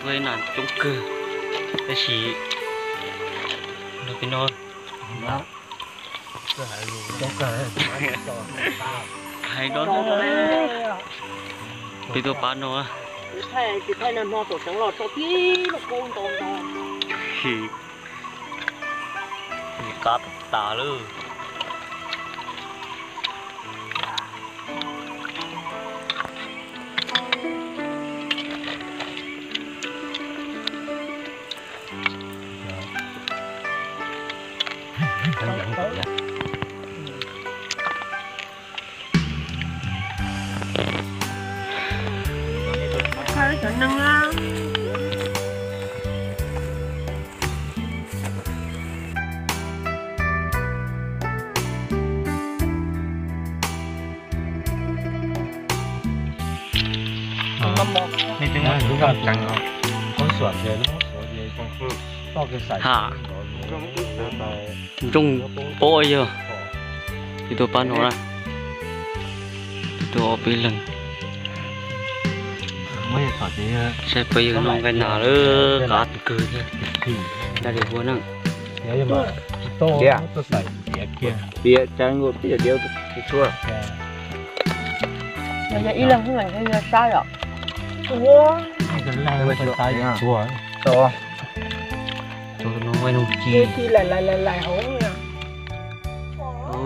Nas coob kawg, tab sis no, hais no, peb tuaj pab no. Qab tas lawm. Ha, ntsoog pob yog, ib tug pab no na, ib tug ob peb leeg. Saib peb yawg no nqaij nas lawm, qab kawg thiab. Dab li ua na. Tiav, tiav, ib leeg xwb mas yog sab yom.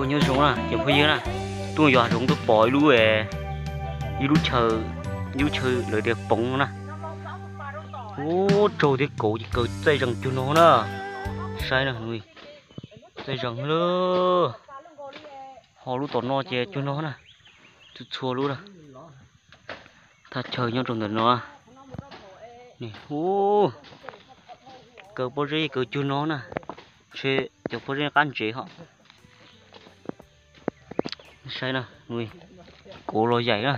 Nyob zoo na cov phooj ywg na, tuaj yos hav zoov tuaj pom ib lub, ib lub chaw, ib lub chaw lawv tias poov na. Ub, tsaug thiab, kauv ces kaw txaij zeeg cuag no na. Saib na, txaij zeeg lawm. Ho lub tom no ces cuag no na, txhua txhua lub na. Thaj chaw nyob rau ntawm no. Ub, kaw pob zeb kaw cuag no na, ntshe cov pob zeb qab ntsev hos. Saib na, kauv los yaim na,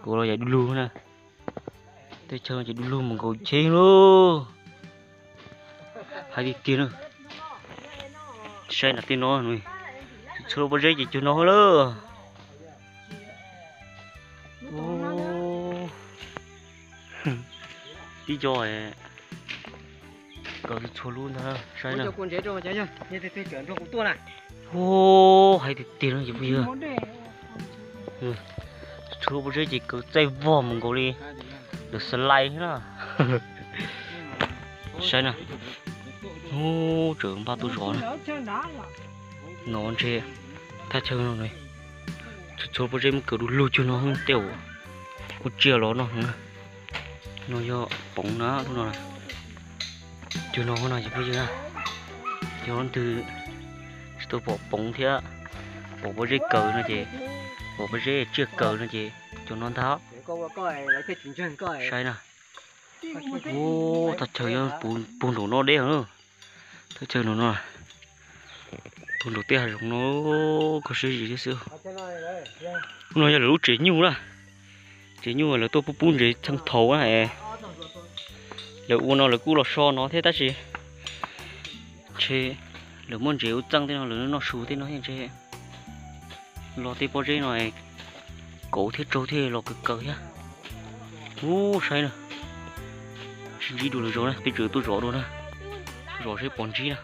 kauv los yaim du lug na. Tej chaw no ces du lug mus nkaus cheb lauj. Hais tiag tiag na. Saib na, tej no, txhua pob zeb ces cuag no lawm. Tib co kaw txhua lub ntag, saib na. Ub, hais tiag tiag no ces phooj ywg, txhua pob zeb ces kaw txaij vog mus nkaus li lawv xas lais thiab na. Saib na, ub, tseem npaj tuaj zov na. No ntshe thaj chaw no, txhua txhua pob zeb muab kaw du lug cuag no, tej uas kuj tsiaj los no. No yog poov na, lub no. Cuag no no ces phooj ywg na, yog leej twg tsis tau pom poov thiab pom pob zeb kaw no ces, pom pob zeb tsiaj kaw no ces cuag no ntag. Saib na. Ub, thaj chaw puag nraum no deb na. Thaj chaw nraum no, puag nraum tej hav zoov no, kho siab zim thiab xwb. Lub no yog lawv lub tsev nyuj na. Tsev nyuj lawv tuaj pub pub ntsev txheej thaum na. Lawv ua no lawv kuj los so no thiab tab sis ntshe lawv muab ntsev ua txeej tej no lawv noj su tej no thiab ntshe. Los tej pob zeb no kauv thiab tsaug thiaj los kaw kaw thiab. Ub, saib na, sib ntsib dua lwm zaus na, peb tseem tuaj zov dua na, tuaj zov seb puas ntsib na.